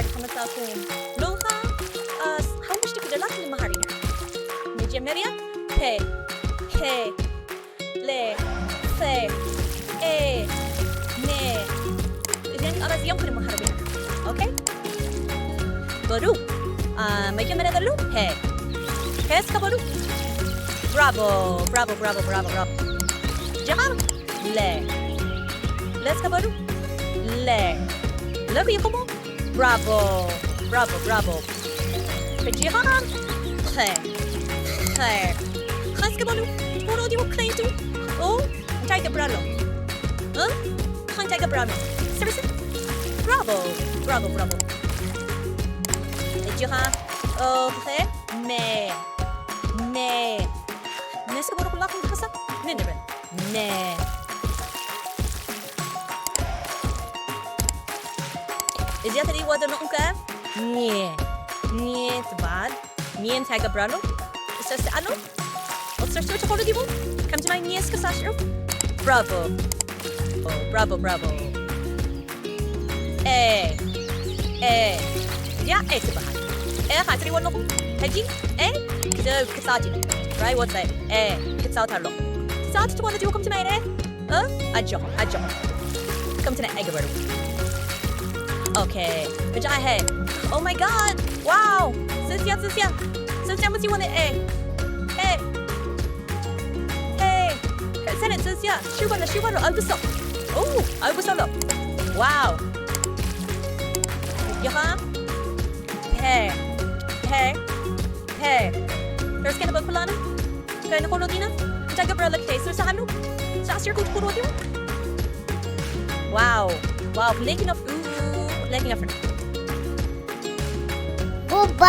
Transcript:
ትምህርታኩም። ሎኻ ሓሙሽተ ፊደላት ንመሃር ኢና። መጀመርያ ፐ፣ ሄ፣ ሌ፣ ፌ፣ ኤ፣ ኔ። እዚን ቃላት እዮም ክንመሃር ኢና። ኦኬ? በሉ። መጀመርያ ዘሎ ሄ። ሄ እስከ በሉ። ብራቮ፣ ብራቮ፣ ብራቮ፣ ብራቮ፣ ብራቮ። ጀኻ ለ። ለ እስከ በሉ። ለ። ለኩ ይኹሞ። ብራቮ፣ ብራቮ፣ ብራቮ። ሕጂ ኸዓ ኸ፣ ኸ። ኸ እስከ በሉ። ትኮኖ ዲሞ ክኸይቱ። ኦ፣ እንታይ ይገብር ኣሎ? እ? ኸ እንታይ ይገብር ኣሎ? ስብስብ። ብራቮ፣ ብራቮ፣ ብራቮ። ሕጂ ኸዓ ኦ፣ ኸ፣ መ፣ መ። መ እስከ በሉ ኩላኹም ብሓሳብ ምን ንብል? መ። እዚኣ ትሪእዋ ዘለኹም ከ ኘ፣ ኘ ትበሃል። ኘ እንታይ ይገብር ኣሎ? እሰስእ ኣሎ። እሰስእ ትኾኑ ዲኹም? ከምቲ ናይ ኘ እስከ ሳስዑ። ብራቮ። ብራቮ፣ ብራቮ። ኤ፣ ኤ። እዚኣ ኤ ትበሃል። ኤ ኸዓ ትሪእዎ ኣለኹም? ሕጂ ኤ ክተ-፣ ክጻወት እዩ። ራይ ወጸ ኤ ክጻወት ኣሎ። ክጻወት ትኾኑ ዲኹም ከምቲ ናይ ኤ? እ? ኣጆኹም፣ ኣጆኹም። ከምቲ ናይ ኤ ግበሩ። ኦኬ። ሕጂ ኸዓ ሄ። Oh my God! ዋው! ሰስያ፣ ሰስያ። ሰስያ መጺእዎ ን ኤ። ኤ። ኤ። ሰነ፣ ሰስያ። ሽው በሎ፣ ሽው በሎ። ኣልብሶ። ኡ፣ ኣልብሶ ኣሎ። ዋው! ሕጂ ኸዓ ሄ። ሄ። ሄ። ፈርስት ከነበል ኩላና ከንኾኖ ዲና። እንታይ ገብር ኣለኪ? ስርሳሓሉ? ሳዕሲር ኩት ኩት ወዲሁ? ዋው። ዋው። Plenty of፣ ኡ፣ plenty of። ቡባ።